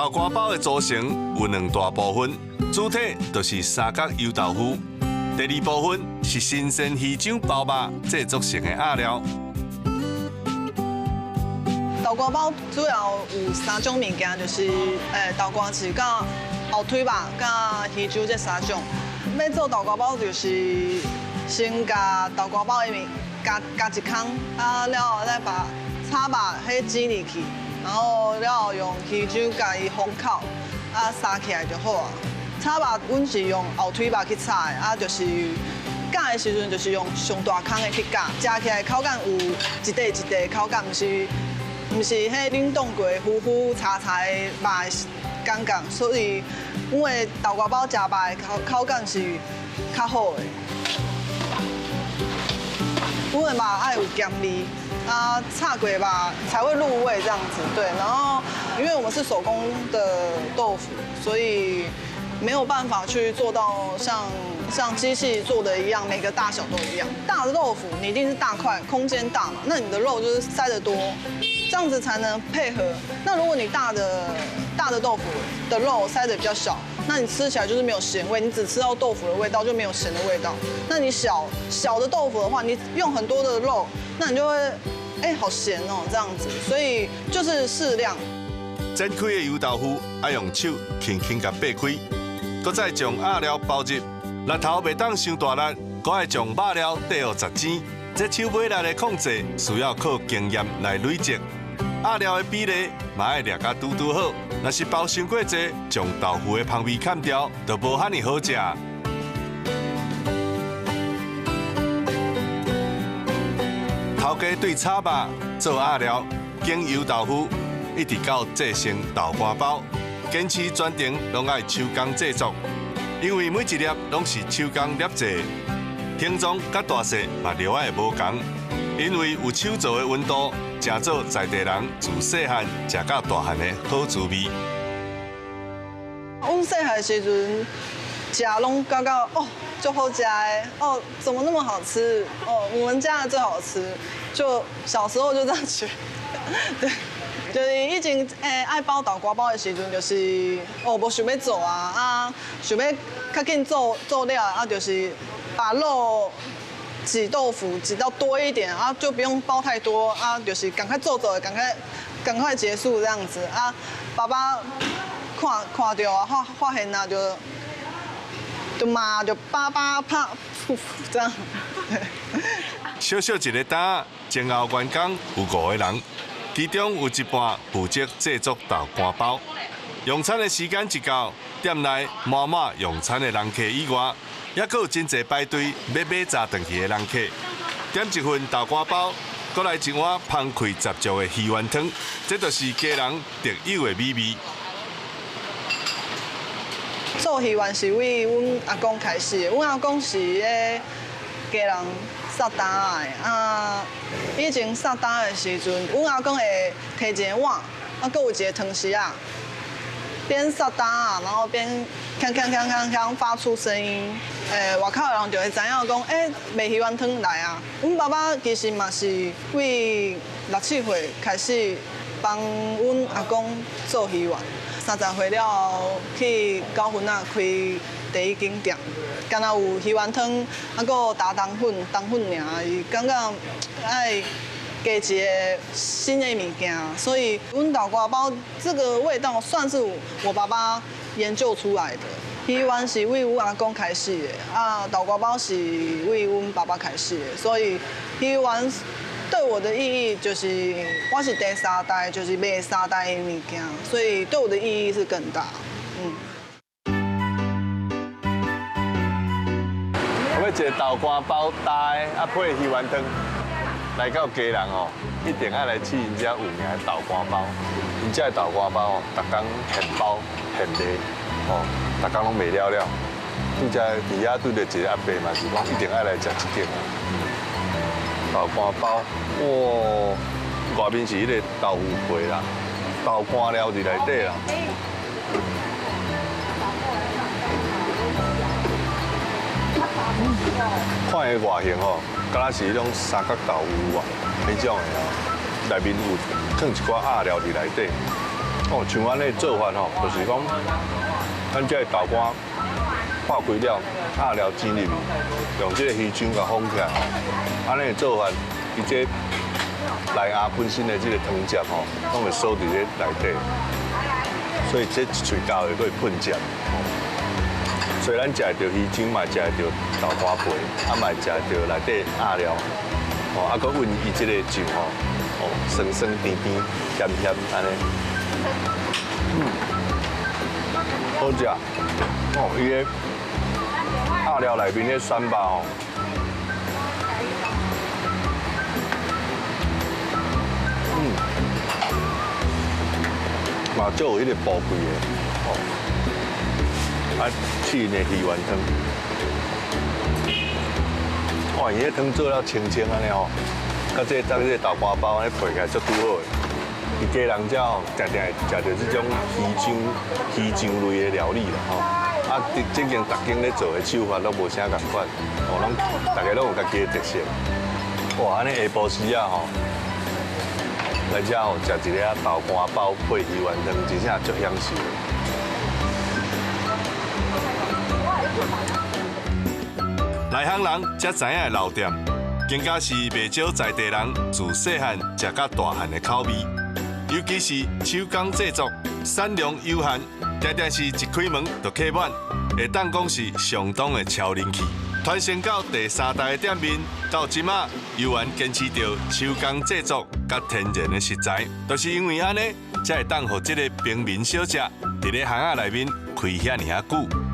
豆干包的組成有兩大部分，主體就是三角油豆腐，第二部分是新鮮魚漿包肉製作成的餡料。豆干包主要有三種物件，就是豆乾翅佮後腿肉佮魚漿這三種。欲做豆干包就是先共豆干包的物加加一空，啊了後再把炒肉彼擠入去，然後了後用魚漿共伊封口，啊紗起來就好啊。炒肉阮是用後腿肉去炒的，啊就是絞的時陣就是用上大空的去絞，食起來口感有一塊一塊口感，毋是彼冷凍過糊糊柴柴的肉的感覺，所以阮的豆干包食肉的口感是較好的。阮的肉愛有鹹味，啊，炒過肉才會入味這樣子。對，然後因為我們是手工的豆腐，所以沒有辦法去做到像機器做的一樣，每個大小都一樣。大的豆腐你一定是大塊，空間大嘛，那你的肉就是塞得多，這樣子才能配合。那如果你大的豆腐的肉塞得比較小，那你吃起來就是沒有鹹味，你只吃到豆腐的味道，就沒有鹹的味道。那你小小的豆腐的話，你用很多的肉，那你就會，哎，好鹹哦，這樣子。所以就是適量。煎開的油豆腐愛用手輕輕共擘開，閣再將餡料包入，力頭袂當傷大力，閣愛將肉料綴予實精。這手尾力的控制需要靠經驗來累積。餡料的比例嘛愛掠甲拄拄好，若是包傷過濟，將豆腐的芳味砍掉，就無遐爾好食。頭家對炒肉做餡料，經油豆腐，一直到製成豆干包，堅持全程攏愛手工製作，因為每一粒攏是手工捏製，形狀佮大細嘛著愛無仝，因為有手做的溫度，誠做在地人自細漢食到大漢的好滋味。阮細漢時陣食攏感覺哦，足好食的哦，怎麼那麼好吃？哦，我們家的最好吃，就小時候就這樣覺得。對，就是以前愛包豆干包的時陣，就是哦無想欲做啊，啊想欲較緊做做了啊，就是把肉擠豆腐擠到多一點啊，就不用包太多啊，就是趕快做做，趕快結束這樣子啊。爸爸看看著啊，發現啊，就罵就叭叭拍，這樣。小小一个擔，前後員工有五個人，其中有一半負責製作豆乾包。用餐的時間一到，店內滿滿用餐的人客以外，猶閣有真濟排隊欲買炸轉去的人客。點一份豆乾包，閣來一碗芳氣十足的魚丸湯，這就是基隆特有的美味。做魚丸是為阮阿公開始的，阮阿公是咧基隆殺擔仔的啊。以前殺擔仔的時陣，阮阿公會提一个碗，啊，閣有一个湯匙仔，邊殺擔仔，然後邊鏘鏘鏘鏘鏘發出聲音。外口的人就會知影講，欸，賣魚丸湯來啊。阮爸爸其實嘛是為6、7歲開始幫阮阿公做魚丸。30歲了後去九份仔開第一間店，敢若有魚丸湯，啊，閣有打冬粉、冬粉爾，伊感覺愛加一个新的物件，所以阮豆干包這個味道算是我爸爸研究出來的。魚丸是為阮阿公開始的，啊，豆干包是為阮爸爸開始的，所以魚丸對我的意義就是我是第三代，就是賣三代的物件，所以對我的意義是更大。我欲一个豆干包焦的，啊配魚丸湯，來到基隆哦，一定愛來試𪜶遮有名的豆干包。𪜶遮的豆干包哦，逐工現包現賣，哦，逐工攏賣了了。拄才佇遐拄著一个阿伯嘛，是講一定愛來食這間。豆干包，哇，外面是彼個豆腐皮啦，豆乾料佇內底啦。看伊外形吼，敢若是彼種三角豆腐啊，彼種的哦，內面有囥一寡餡料佇內底，哦，像按呢做法吼，就是講，咱這个豆乾化開了，鴨料煎入去，用這个魚漿共封起來，按呢做法，伊這內鴨本身的這个湯汁吼，攏會鎖佇咧內底，所以這一喙咬會閣會噴汁。所以咱食會著魚漿，嘛食會著豆乾皮，啊嘛會食會著內底鴨料，哦，啊閣混伊這个醬吼，哦，酸酸甜甜、鹹鹹按呢，嗯，好食。哦，伊个鴨料內面的酸肉吼，嗯，嘛足有彼个薄脆的，哦。啊，試𪜶的魚丸湯，哇，伊彼湯做了清清按呢吼，佮這個豆乾包按呢配起來足拄好的。佇基隆遮吼，定定會食著這種魚漿類的料理啦吼。啊，這間逐間咧做的手法攏無啥仝款，哦，攏逐家攏有家己的特色。哇，按呢下晡時仔吼，來遮吼食一个豆乾包配魚丸湯，真正足享受的。內行人才知影的老店，更加是袂少在地人自細漢食甲大漢的口味。尤其是手工製作，產量有限，定定是一開門就客滿，會當講是相當的超人氣。傳承到第三代的店面，到這馬猶原堅持著手工製作佮天然的食材，就是因為按呢，才會當予這个平民小食佇咧巷仔內面開遐爾仔久。